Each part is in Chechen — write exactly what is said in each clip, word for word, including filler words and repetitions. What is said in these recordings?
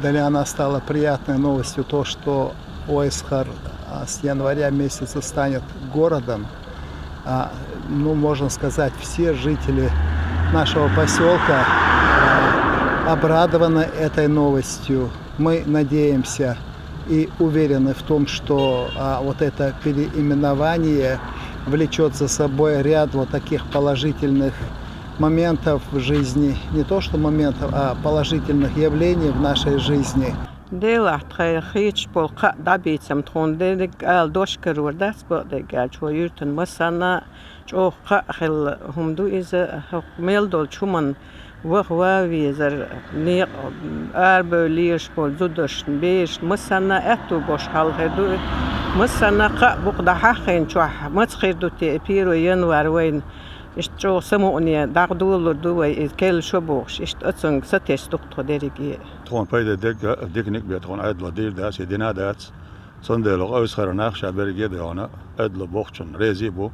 Для нас стало приятной новостью то, что Ойсхар а, с января месяца станет городом. А, ну, можно сказать, все жители нашего поселка а, обрадованы этой новостью. Мы надеемся и уверены в том, что а, вот это переименование влечет за собой ряд вот таких положительных моментов в жизни, не то что моментов, а положительных явлений в нашей жизни. Делахь тхайн хийцаш болу кхаъ дӀабийцам тхуна дерриг ала дош карор дац бакъдерг аьлча, хӀо юьртан массанна чӀогӀа кхаъ хилла хӀума ду иза, хӀокху мел долчу хӀуманна ваха ван везар, некъ арабевлла лелаш болу зударшна, берашна массанна аьтту болуш хьал хир ду и. Массанна кхаъ бу-кх дӀахьаххийна чохь, маца хир ду те и первый январь вайна. Иштта чӀогӀа самукъане дӀагӀдолалур ду вай, иза керла шо бохуш, иштта оцунга сатесна ду-кх тхо дерриге. Тхуна пайда дерг а, диканиг а бен тхуна Ӏедало дийр дац, и дина а дац. Цундела Ойсхаран нах ша берриге а дойгӀна, Ӏедало бохучунна реза а бу,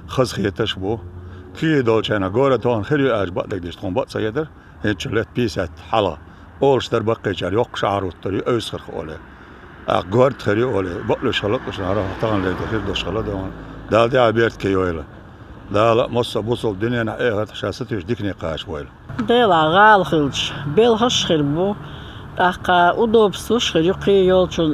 хазахеташ а бу. Кхин долчарна город тахана хир ю аьлча бакъдерг деш тхуна бакъ ца хетара, хӀинца лет пятьдесят хьалха. Олуш дара баккхийчара, йоккха шахьар хӀуттур ю Ойсхар хир олий. ТӀаккха город хир ю олий, бакълуьйш хала а, тахана лерга хир долуш хала а дойгӀна. Дала тӀехь беркате йойла. Дала а массо а бусалба дуьненахь, эхартахь ша сатуьйсуш дикане кхачавойла. Делахь гӀала хилча, белхаш а хир бу, тӀаккха удобствош а хир ю, кхин йолчун,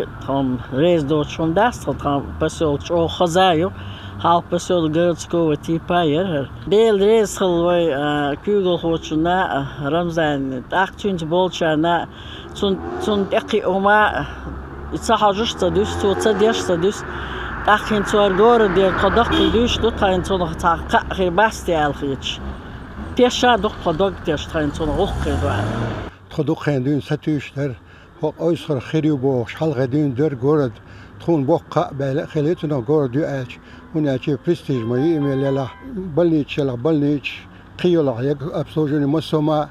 э, тхо-м реза доцуш хӀума дац тхо, тхан посёлок чӀогӀа хаза а ю, хьалха посёлок городского типа яра хӀара. Дела реза хила вай, а, куьйгалхочунна а, Рамзанна, тӀаккха цуьнца болчарна а, цун-, цунна тӀекхиа хӀума а, и ца хьожуш а ца дуьсу, цо ца деш а ца дуьсу, тӀаккха хӀинца цара городера тхо даккхий дуьйцуш ду, тхайна цунах цхьа кхаъ хир бац те аьлла хеташ. Тешша а ду-кх тхо дог теш, тхайна цунах гӀуллакх хир ду аьлла. Тхо дукха хенахь дуьйна сатуьйсуш дара, хӀокху Ойсхар хир ю бохуш, хьалхе дуьйна дара город, тхуна боккха кхаъ баьлла а хилла цунах город ю аьлча, хӀунда аьлча престиж ма ю и мел елахь, больница елахь больница, кхин йолахь яга обслуживание массо а ма,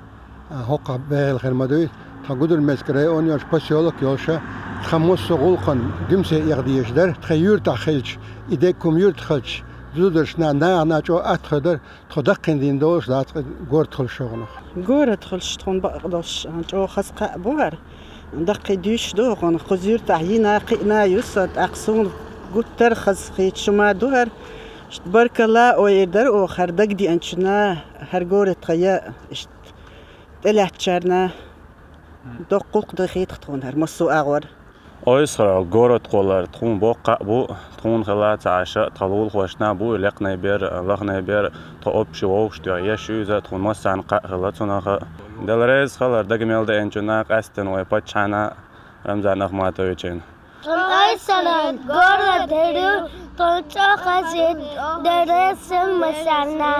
а, хӀокхахь бегӀийла хир ма дуй. Тхан Гудермесский район йолуш, посёлок йолуша, тхан массо а гӀуллакхана дуьмсе эха дезаш дара, тхан юьртахь хилча, и дерриг хӀума юьртахь хилча, зударшна, нахана чӀогӀа атта хир дара. Тхо даккхийна дийна долуш дац город хуьлуш хӀокхунах. Город хуьлуш тхуна бакъ долуш, а, чӀогӀа хаза кхаъ бу хӀара. Даккхий дуьйцуш ду хӀокхунах. Кхуза юьртахь йина, кхиъна а ю со, тӀаккха суна гуттар а хазахеташ хӀума ду хӀара. Баркалла а ойур дара оха хӀара дагадеанчунна, хӀара город тхан яа, иштта тӀелаьцначарна. Доккха гӀуллакх дохийта тхуна хӀара массо а агӀор. Ойсхар город кхоллар тхуна боккха кхаъ бу, тхуна хилла ца Ӏаш а, тхан лулахошна а бу и лекханай бер, лаханай бер, тхо общий вовшахтоьхна еш ю иза, тхуна массарна кхаъ хилла цунах а. Дела реза хилар дага мел деанчунна, къаьсттина вай паччахьна Рамзан Ахматовична. Тхуна Ойсхаран город хир ю, тхуна чӀогӀа хазахета, Дела реза хила массарна.